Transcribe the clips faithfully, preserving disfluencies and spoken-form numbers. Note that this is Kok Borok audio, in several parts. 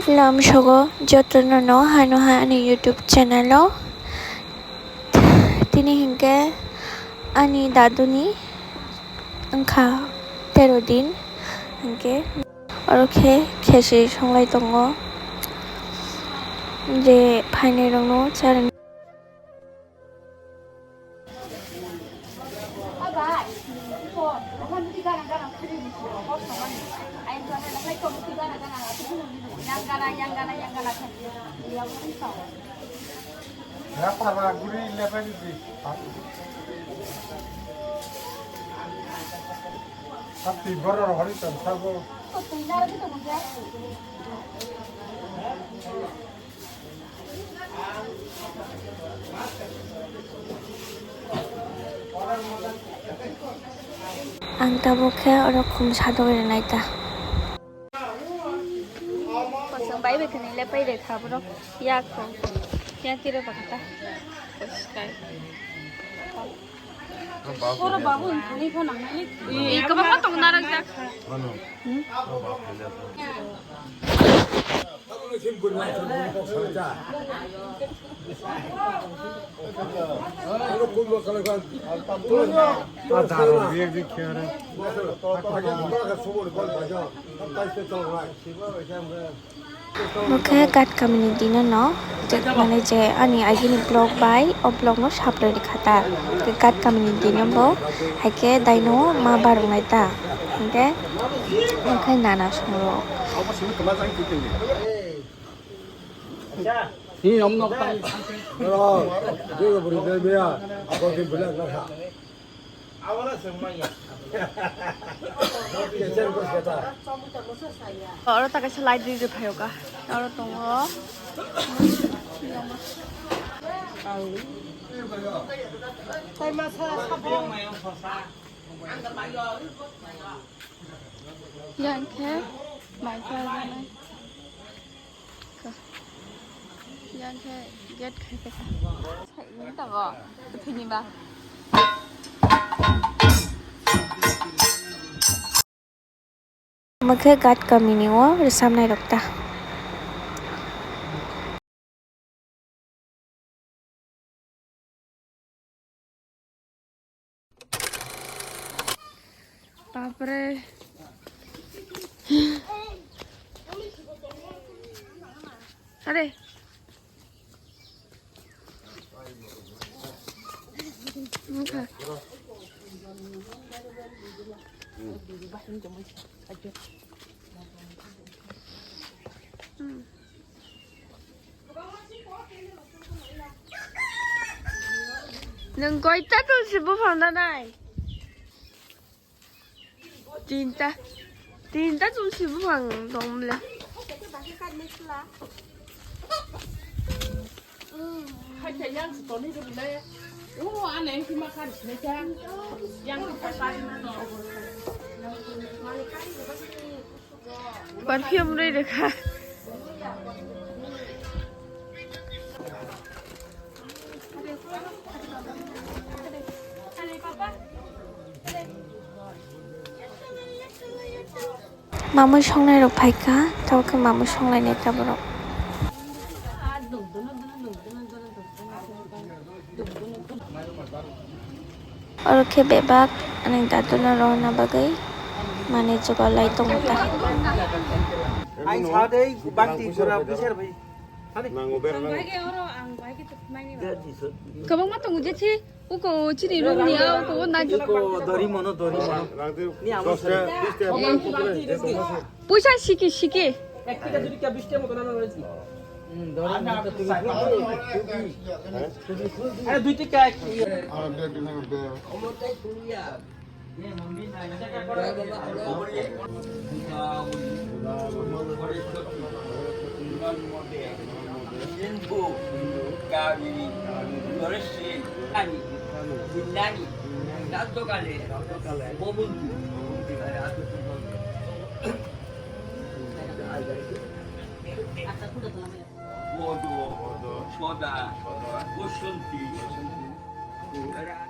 Lamsogo jotono no hano ha ani YouTube channel o. Tini hinkhe ani daduni wngkha tero din hinkhe oro khe khesi songlai tongo je phainai rokno charwng. Ang tabuk khe oro khum sadok rinai ta. Kosong bai bai khani le pai de kha borok. Yak kho. Yak tiro bakata. Koskai. Oro babu thani kho nang nai. Ih, kwbangma tong narwk jak. Omo khe gat kamini dino no, je, mane je ani agini vlog bai o vlog no saplai rikha ta. Gat kamini dino bo hai khe daino ma barwk nai ta. Hinkhe, hinkhe nana songrok. Oro ta kaisa light rwi rwi phaio ka. Oro tongo. Yang khe mai khe. Yang khe gate khai khe. Ini tongo. Ini ba. Omo khe gat kamini o rwchapnai rok ta. Bapre. Are. Nwng koita tulsi buphang nanai? Tinta. Tinta tulsi buphang dong le. Perfume rwi rwkha. Mamui songnai rok phaikha, tabuk khe mamui songlai nai ta borok. Oro khe bebak ani dadu no rohorna bagwi manwi jugal lai tongo ta. Ang sa tei bangti jora bichar bai. Kwbangma tongo je thi, uko chini room ni a, uko o nagi. Uko dori mono, dori mono. Ni amo sari. Puisa siki, siki. Ek taka dui taka bish taka moto nana royesi. Hmm, dori mono to tumi. Are dui taka ek.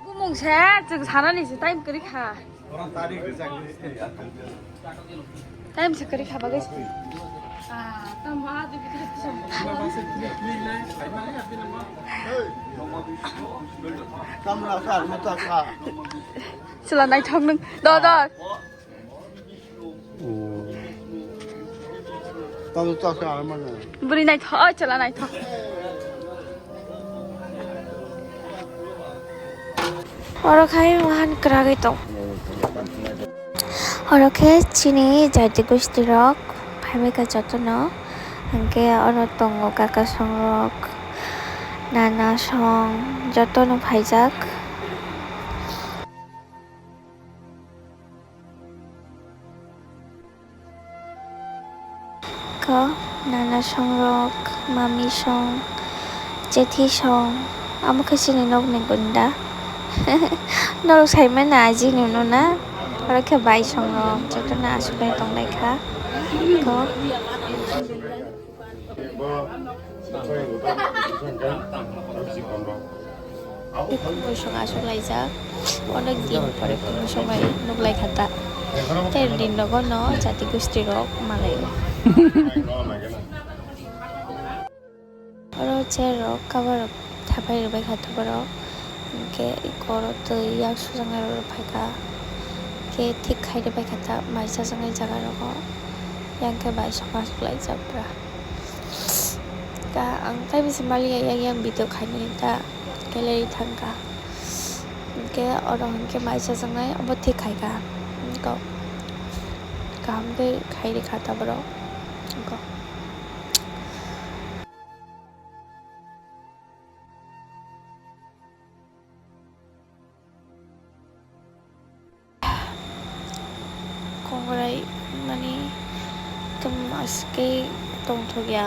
Bumung se chwng sanani se time kwrwi kha. Time se kwrwi kha bagwi se. Chwla naithok nwng. Do, do. Bwrwi naithok, oi, chwla naithok. Oro khai wahan kwragwi tong. Oro khe chini jati gosti rok phaibai kha jotono. Hwnkhe oro tongo kaka song rok, nana song jotono phaijak. Ko nana songrok, mami song, jethi song, amo khe chini nokni gunda. Norok sai mano aji nunu na, oro khe bai songrok jotono aswk bai tong lai kha. Ko. Bo song aswk laijak, onek din pore song bai nuk lai kha ta. Ter din rogo no jati gosti rok malai o. Oro chair rok cover rok thapai rwbai kha ta borok. Hwnkhe eko oro twi yak sujaknai rok phai kha. Khe thik khai rwbai kha ta mai chajaknai jaga rogo. Yang khe bai song aswk laijak pura. Ka ang tei bisi maliya yang yang video khainani ta gallery thangkha. Hwnkhe oro hwnkhe mai chajaknai obo thik khaikha. Hwnkhe kaham khe khairikha ta borok. Hwnkhe. Kongrai mani ekdom aswk khe tongthokya,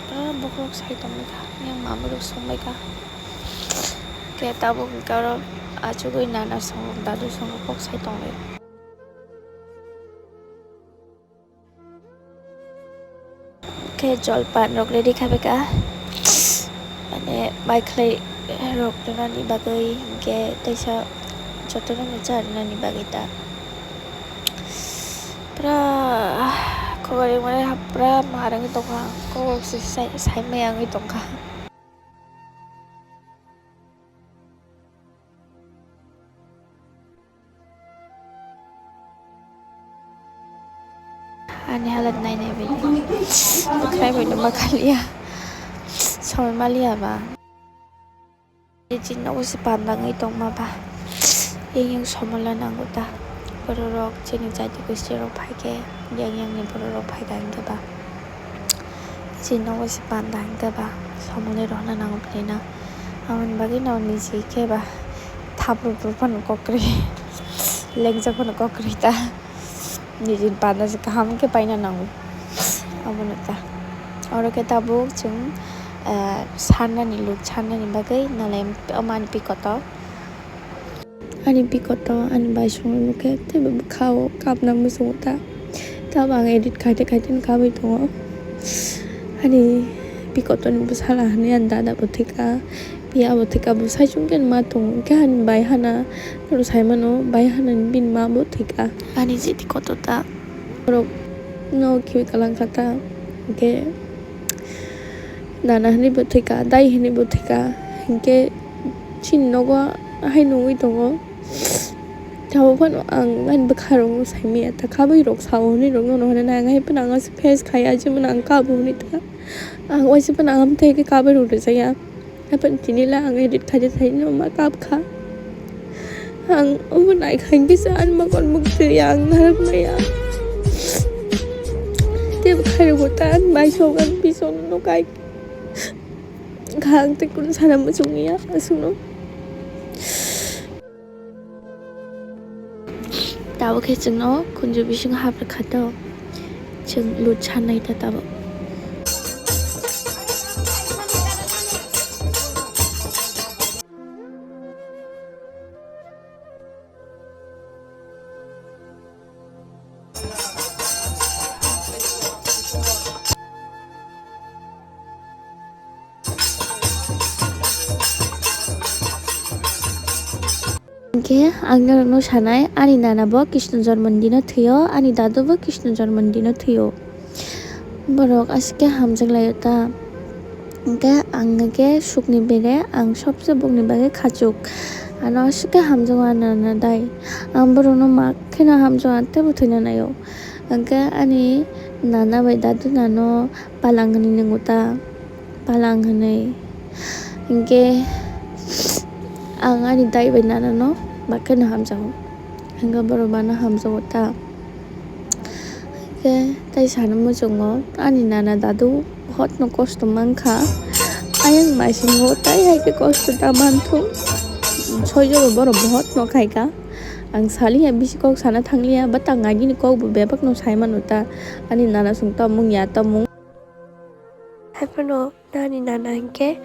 pura bokhorok sai tongbaikha, yang mamirok songbaikha. Khe tabuk hwnkhe oro achugwi nana songrok, dadu songrok kok sai tonglai. Khe jolpan rok ready kha beka, mane bai khlai rok rwnani bagwi, hinkhe teisa jotono no cha rwnani bagwi ta. Pura khobor mane pura mar wngwi tongkha, kok se sai, sai maya wngwi tongkha. Ani halat nai nai bai. Khrai bai no ma khaliya. Somoi maliya ba. Chini nogo se panda wngwi tongma ba. Yang yang somola nango ta. Bororok chini jati gosti rok phai khe yang yang ni bororok phai kha hinkhe ba. Chini nogo se panda hinkhe ba. Somolai rohorna nango bini na. Aboni bagwi no niji khe ba thap rwk rwk phano kok kwrwi, lengjak phano kok kwrwi ta. Niji panda se kaham khe paina nango. Abono ta. Oro khe tabuk chwng, eh, sannani lut sannani bagwi nalai omo ani pikoto. Ani pikoto ani bai songwi khe teibo bwkhao kapna muchungo ta. Tabuk ang edit khaite khaite no kabui tongo. Ani pikotoni bwsala hinwi ani dada bo thwikha, phiya bo thwikha, bo saichung khe ma tongo. Hwnkhe ani bai hana, norok sai mano, bai hana ni bini ma bo thwikha. Ani jeti koto ta. Borok no khibi kalang kha ta. Hwnkhe nana hinwi bo thwikha, dai hinwi bo thwikha. Hwnkhe chini nogo hai nungwi tongo. Tabuk phano ang ani bwkha rokno sai maya ta, kabui rok sao hinwi rokno hwnwi nang hai phano ang ase face khai, aji mano ang kabo hinwi ta. Ang waisa phano ang amtwi khe kabui rok rwjak ya. Hai phano tini le ang edit khai de sai no ma kap kha. Ang omo nai kha hwnkhe se ani mokol muktwi ang narwk maya. Tei bwkha rok bo ta ani bai sok ani bisong no kai kha, ang tei kunu sana muchung ya aswkno. Tabuk khe chwngno khunju bisingo hap rwkha to, chwng lut sannai ta tabuk. Hwnkhe ang norokno sanai, ani nana bo Krishna jormon dino thwio, ani dadu bo Krishna jormon dino thwio. Borok aswk khe hamjak laio ta. Hwnkhe ang khe sukni bere, ang sobse bokni bagwi khachuk. Ano aswk khe hamjago ani nana dai. Ang borokno mak kheno hamjago, ang teibo thwina naio. Hwnkhe ani nana bai dadu nano palang hwnwi nwngo ta. Palang hwnwi. Hwnkhe ang ani dai bai nana no mak kheno hamjago. Hwnkhe borok bana hamjago ta. Hwnkhe tei sana muchungo ani nana dadu hotno kosto mankha. Ayang maisingo tei hai khe kosto ta manthung. Soijago borok bo hotno khaikha. Ang saliya bisi kok sana thangliya, but ang agini kokbo bebakno sai mano ta. Ani nana song tamung ya tamung. Haiphano nani nana hinkhe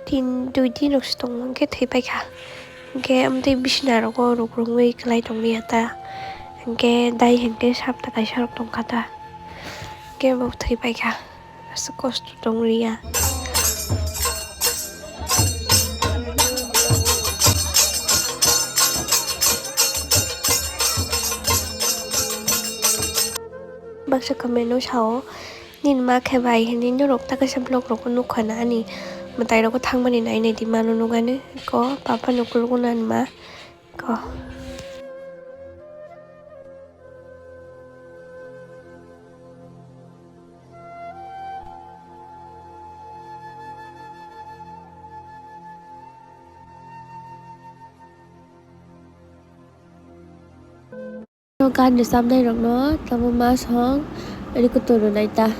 tin dui din rok se tongo hinkhe thwi paikha. Hinkhe amtwi bisina rogo ruk rungwi kwlai tonglia ta. Hinkhe dai hinkhe sapta kaisa rok tongkha ta. Hinkhe bo thwi paikha. Aswk kosto tonglia. Baksa comment o sao. Nini ma khe bai hinwi norok ta kaisa vlog rogo nukha na ani mwtai rogo thangmani nai nai di mano nugani ko papa no kuluguna ani ma ko. O gan rwchapnai rokno tamo ma song record rwnai ta.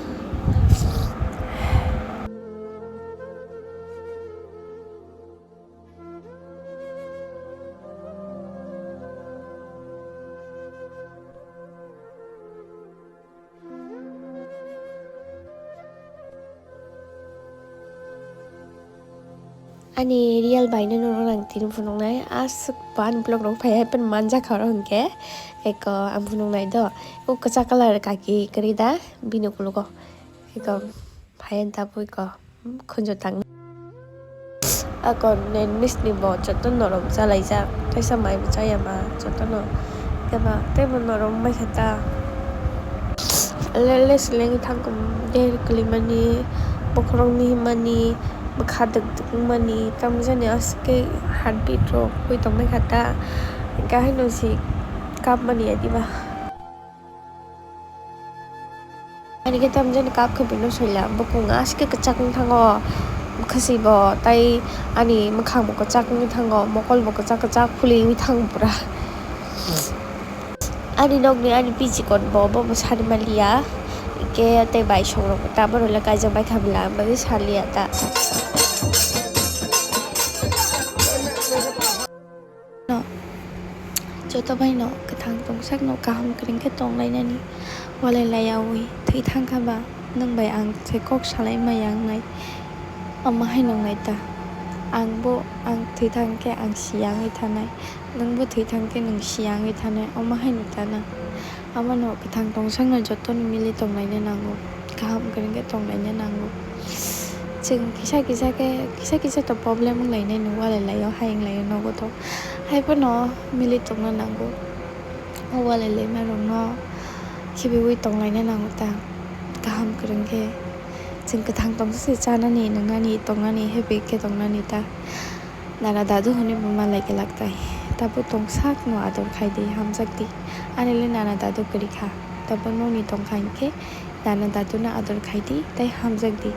Ani real bai no norok ang tini phunuknai, aswk ban vlog rok phai hai phano manjakha oro hinkhe eko ang phunuknai do, o kwchak colour kaki kwrwi da bini ukologo eko phai ani tabuk eko khunju tang. Ako nenmis ni bo joto norok chalaijak, kaisa mai bo chaya ma joto no keba tei bo norok mai khe ta. Lele seleng thangkhe der kwlwi mani, bokhorok mihim mani, bwkha dwk dwk wng mani, tamo jani aswk khe heartbeat rok hui tong mai kha ta, hinkhe haino se kap mani ya diba. Ani khe tamo jani kap khe bini soila, bukung aswk khe kwchak wng thango, bwkha se bo tei ani mwkhang bo kwchak wngwi thango, mokol bo kwchak kwchak phulwi thango pura. Ani nokni ani pichikon bo, bo, bo sari maliya. Hwnkhe tei bai songrok ta borok le kaijak bai kha bwla, ang bagwi saliya ta. No, joto bai no kwthang tongsak no kaham kwrwng khe tong lainani walai laiyaui thwi thang kha ba, nwng bai ang se kok salai ma yang nai. Omo hai nung nai ta, ang bo ang thwi thang khe ang siyangwi thanai. Nwngbo thwi thang khe nwng siyangwi thanai, omo haino tana. Abono kwthang tongsakno jotono mili tonglaina nango, kaham kwrwng khe tonglaina nango. Chwng kisa kisa khe, kisa kisa to problem wnglainai, nwng walai laio, hayung laio, nogo to. Haiphano mili tongna nango. O walai laima rokno khibiwi tonglaina nango ta, kaham kwrwng khe. Chwng kwthang tongsa se chanani, nwngnani, tongnani, happy khe tongnani ta. Nana dadu hwnwi bo malai kwlak tai. Tabuk tong sakno ador khai di, hamjak di. Ani le nana dadu kwrwi kha. Tabuk nokni tong kha hinkhe nana dadu no ador khai di tei hamjak di.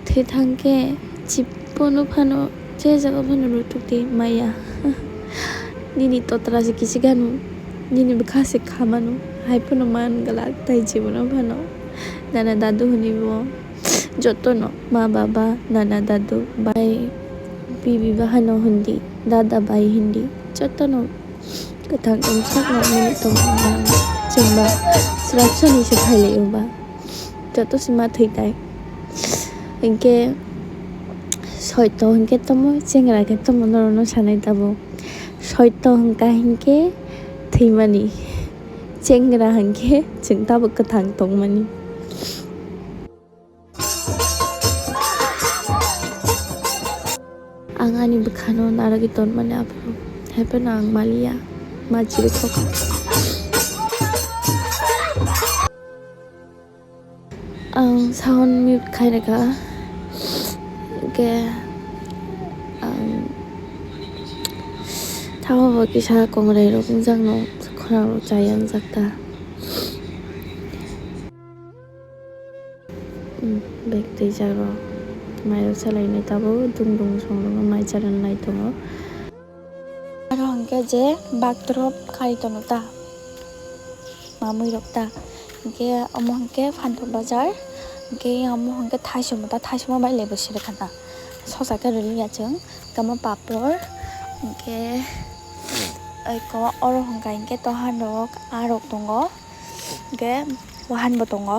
Thwi thang khe chipono phano je jaga phano rutuk di maya. Nini totra se kichiganu, nini bwkha se khamanu, hai phano man glak tai jibono phano. Nana dadu hwnwi bo. Jotono ma baba, nana dadu, bai, bibi bahaino hindi, dada bai hindi, jotono kwthang tong sakno mili tong chwngba srapsani se phailai oba. Joto se ma thwi tai. Hinkhe soito hinkhe tomo, chengra khe tomo norokno sanai tabuk. Soito hwnkha hinkhe thwimani, chengra hinkhe chwng tabuk kwthang tongmani. Ang ani bwkhano narwgwi tonmani aphuru, haiphano ang maliya, ma chirikhokha. Ang sound mute khai rwkha, hwnkhe ang tamo bo kisa kongrai rok wngjakno khorang rok chaya wngjak ta. Hmm, bag twijak rok mairok salainai tabuk dung dung song rok mai chana nai tongo. Aro hwnkhe je bak drop khai tono ta, mamui rok ta, hwnkhe omo hwnkhe Phantok Bazar, hwnkhe omo hwnkhe thaisimo ta, thaisimo bai lebo siri khana sosa khe rwliya chwng, tamo papor, hwnkhe eko oro hwnkha hwnkhe tohan rok, aa rok tongo, hwnkhe wahan bo tongo.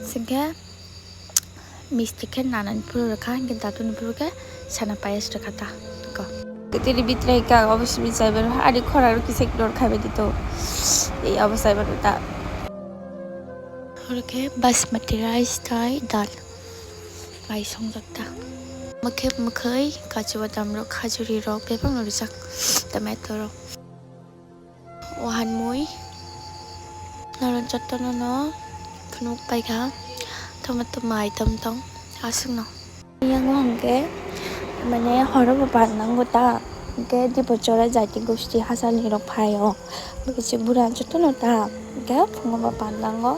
Singkhe misti khe nanani phuru rwkha, hingkhe datuni phuru khe sana payas rwkha ta, ko. Tini bitre ka obo simi chaibar, ani khorang rok kisa ignore khai bai di to. Ei obo chaibar ta. Oro khe basmati rice tai dal bai songjak ta. Mokhe mwkhwi kachu badam rok, khajuri rok, bebak no rijak, tomato rok. Wahan mui norok jotono no phunuk paikha, tamo tamo item tong aswkno. Yang hwnkhe mane horo bo pan nango ta, hwnkhe Dipo Chora jati gosti hachal ni rok phaio, bwswk bura jotono ta, hwnkhe phungo bo pan nango,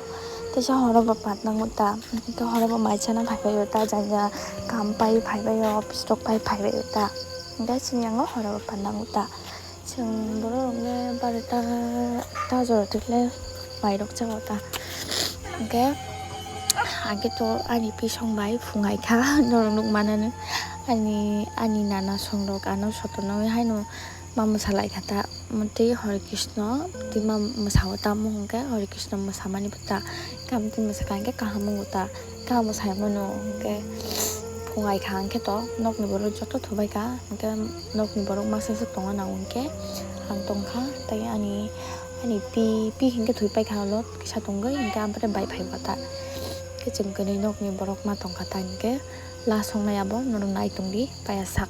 teisa horo bo pan nango ta, hwnkhe horo bo mai chana phaibaio ta, jani jani kam pai phaibaio, office rok pai phaibaio ta, hwnkhe chini yango horo bo pan nango ta. Chwng borok rokno barota ta jora tikle mairok chao ta. Hwnkhe hwnkhe to ani pisong bai phungai kha norok nuk manani ani ani nana song rok ano sotonwi haino ma mwsa lai kha ta. Tei Hare Krishna tei ma mwsao tamo hwnkhe Hare Krishna mwsamani ta kam tei mwsa kha hwnkhe kaham wngo ta. Kaham sai mano hwnkhe phungai kha hwnkhe to nokni borok joto thubai kha hwnkhe nokni borok masa se tongo nang hwnkhe ang tongkha tei ani ani pi pi hwnkhe thwi paikha ulo kisa tongwi hwnkhe ampore bai phai bata hwnkhe chwng kwnwi nokni borok ma tongkha ta hwnkhe last songnai abo norok nai tongdi paya sak.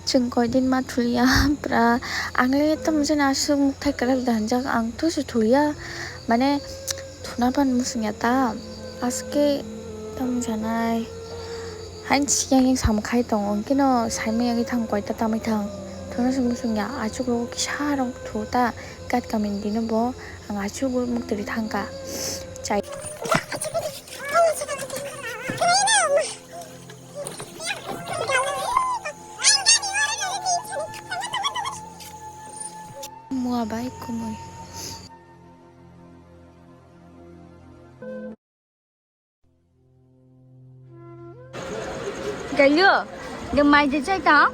Chwng koi din ma thuliya, pura ang le tamo jani aswk mukthai kwrak da hinjak, ang to se thuliya, mane thuna pan muchungya ta, aske tamo janai, hain siyang yang samung khai tongo, hwnkhe no saimung yagwi thang koi ta tamwi thang, thuna se muchungya, achuk rogo kisa rok thu ta, kat kamini dino bo ang achuk muk twi thangkha, chai. Mua bai kumui. Gayo, de mai je chai ta.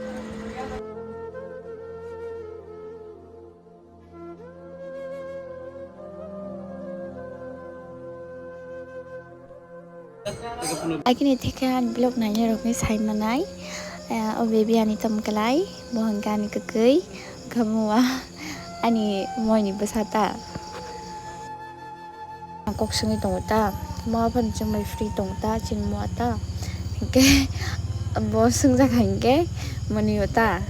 Agini theke ani vlog nainai rokni sai manai, eh, o baby ani tom kalai, bo hwnkhe ani kwkwi, khamua ani moini bwsa ta. Kok swngwi tongo ta, ma phano chwngbai free tongo ta, chini mua ta, hwnkhe bo swngjak hai hwnkhe mwnwi o ta.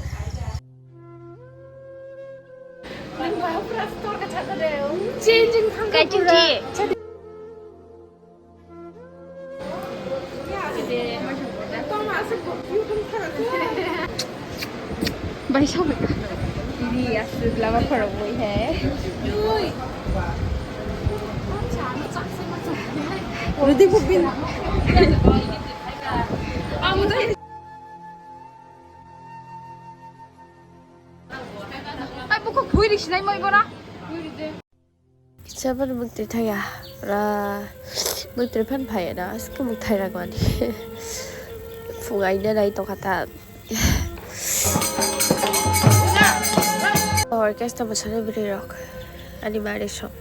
Kaichingki. Bai sabai ka. Ini asli lama khorok boi hai. Rudi bubin. Ai buku phui ri sinai moi bona. Kisa phano mukti thaya, pura mukti phan phaya na, aske muk thai ragmani. Phung aina nai tongkha ta. Orchestra bwsani bwrwi rok, ani mari sok.